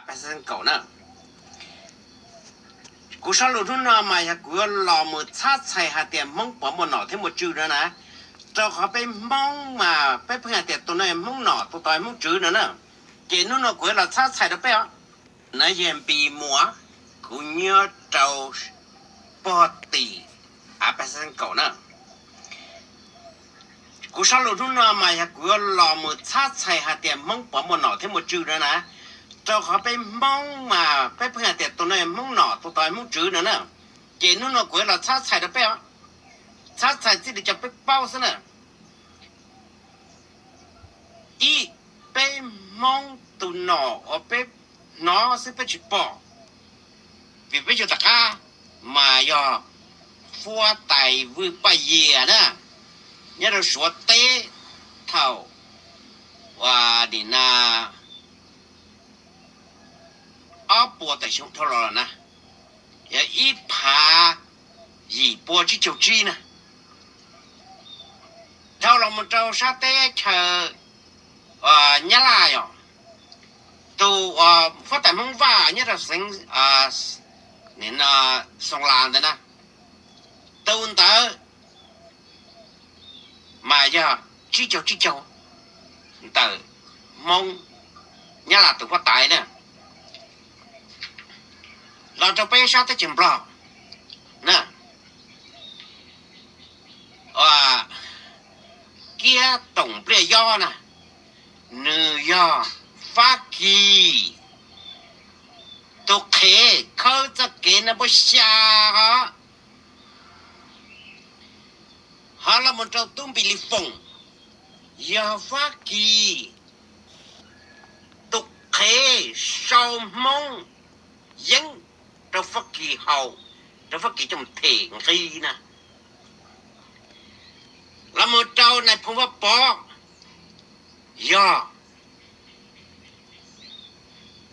Paj Xeeb Kaum na. Kuv zaj lus hnub no mas yog kuv yuav los mus txhab txhais hais tias Hmoob puas muaj nom thiab muaj tswv no na. Rau qhov peb Hmoob mas peb pheej hais tias tus no Hmoob nom, tus tod Hmoob tswv no na. Ces hnub no kuv yuav los txhab txhais rau peb os. No yog Npis Muas, kuv nyob rau pog tim av Paj Xeeb Kaum na. Kuv zaj lus hnub no mas yog kuv yuav los mus txhab txhais hais tias Hmoob puas muaj nom thiab muaj tswv no na. Rau qhov peb Hmoob mas peb pheej hais tias tus no Hmoob nom, tus tod Hmoob tswv no na. Ces hnub no kuv yuav los txhab txhais rau peb os. Txhab txhais txij li cov peb paub xwb na. Ib, peb Hmoob tus nom uas peb hnov xwb peb tsis pom, vim peb yug tom qab mas yog Huab Tais Vwj Paj Yias na, nyob rau Suav teb thaum nim no ob puas tawm xyoo dhau los na, yog ib phav yim pua tsib caug tsib na. Dhau los mus rau sab teb chaws Nyab Laj yog tus Huab Tais Hmoob Vaj nyob rau xeev Xoo Las ntawd na, tus ntawd mas yog tsib caug tsib caug ntawm Hmoob Nyab Laj tus huab tais na. Los rau peb sab teb chaws Nplog na, Kiab Toom Npliaj Yob na, nws yog Fab Kis tus qhev khawb txoj kev no npuab xya os. Ho los mus rau Tub Npis Lis Foom, yog Fab Kis tus qhev sau Hmoob yeeb rau Fab Kis haus, rau Fab Kis coj them nqi na. Los mus rau Nais Phoo Vaj Pov, yog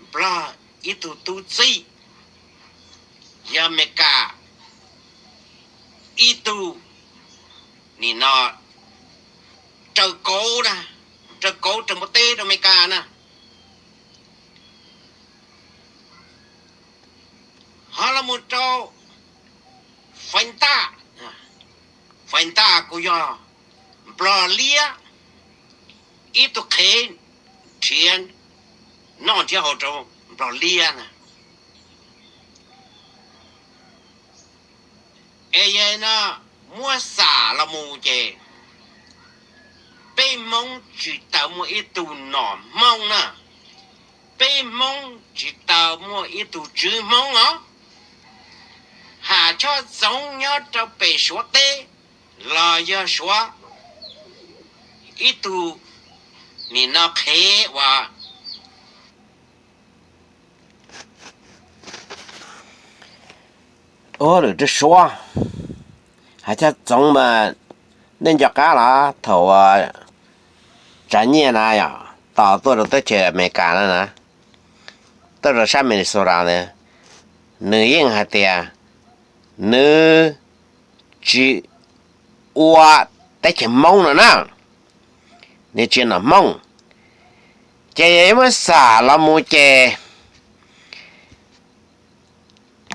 Nplog ib tug tub txib, yog Amelikas ib tug nim no raws kauv na, raws kauv raws npua teb rau Amelikas na. Ho los mus rau Faiv Ntaj, Faiv Ntaj kuj yog Nplog Liab ib tug qhev nrhiav noj nrhiav haus rau Nplog Liab na. Es yog no muab xam los mus ces peb Hmoob tsis tau muaj ib tug nom Hmoob na, peb Hmoob tsis tau muaj ib tug tswv Hmoob os. Ham Choj Txoov nyob rau pem Suav teb los yog Suav ib tug nim no qhev uas ua lwm rau Suav. Ham Choj Txoov mas nej nco qab los thaum tsav nyiaj na yom, tos tuaj rau teb chaws Amelikas na na, tuaj rau sab Minnesota ntawd, nws yeej hais tias nws tsis ua teb chaws Hmoob no na, nws tsis nom Hmoob. Ces yog muab xam los mus ces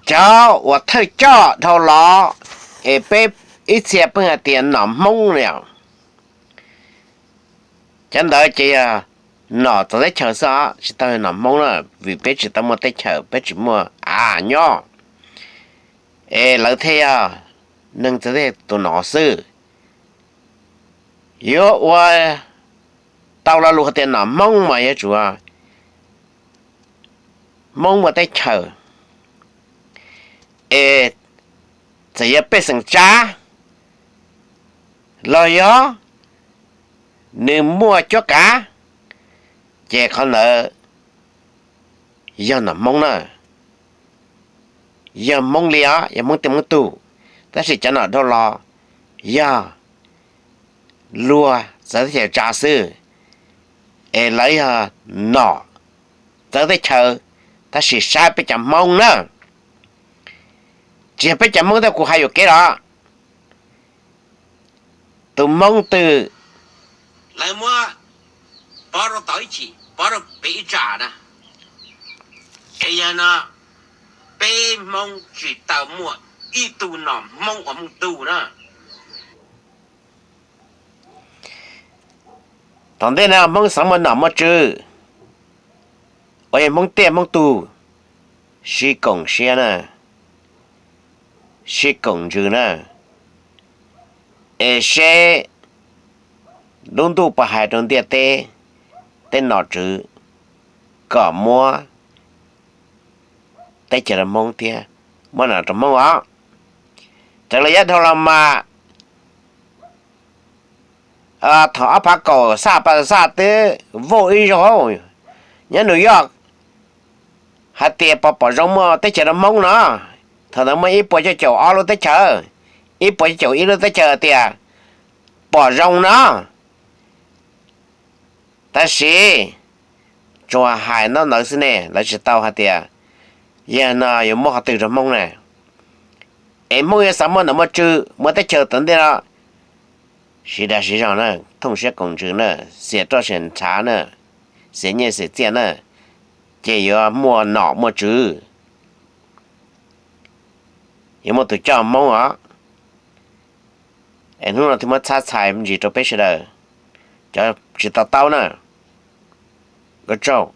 cov uas thawj coj dhau los es peb ib txhia pheej hais tias nom Hmoob no, cov ntawd ces yog nom txawv teb chaws xwb os, tsis tau nom Hmoob na, vim peb tsis tau muaj teb chaws, peb tsis muaj av nyob, es lawv thiaj yog neeg txawv teb chaws tus nom xwb. Yuav ua tau lo lus hais tias nom Hmoob mas yuav tsum Hmoob muaj teb chaws, es txawm yog pej xeem tsav los yog nws muaj cuab kav, ces qhov ntawd yog nom Hmoob na, yog Hmoob li os, yog Hmoob tej Hmoob tug. Tab sis cov nom dhau los yog luag txawv teb chaws tsav xwb, es lawv yog nom txawv teb chaws, tab sis saib peb cov Hmoob na. Tsis yog peb cov Hmoob thiab, kuv hais yuam kev los, tus Hmoob twg lawv muab pov rau tom ib chim, pov rau pem ib tsam na, No, peb Hmoob tsis tau muaj ib tug nom Hmoob uas Hmoob tug na. Thaum ntej no Hmoob xav muaj nom muaj tswv uas yog Hmoob tiaj Hmoob tug, sib koom siab na, sib koom ntsws na, es seb lub ntuj puas hais rau ntiaj teb tej nom tswv kom muab teb chaws rau Hmoob thiab muab nom rau Hmoob os. Raws li yav dhau los mas, thaum ob phav kaum xaj pas xaj twb vauj ib zaug nyob New York hais tias pom pom zoo muaj teb chaws rau Hmoob no. Thaum ntawd muaj ib puas cuaj caum ob lub teb chaws, ib puas cuaj caum ib lub teb chaws tias pom zoo no. Tab sis tsuas hais ntaub ntawv xwb ne, lawv tsis tau hais tias yog no yuav muab qhov twg rau Hmoob na. Es Hmoob yuav xav muaj nom muaj tswv muaj teb chaws tom ntej no, siv dag siv zog na, thooj siab koom ntsws na, xiam roj xiam ntshav na, xiam nyiaj xiam txiaj na, ces yuav muaj nom muaj tswv, yuav muaj tus coj Hmoob os. Es hnub no thiaj muab txhab txhais me ntsis rau peb sawv daws cov tsis to taub na. Ua tsaug.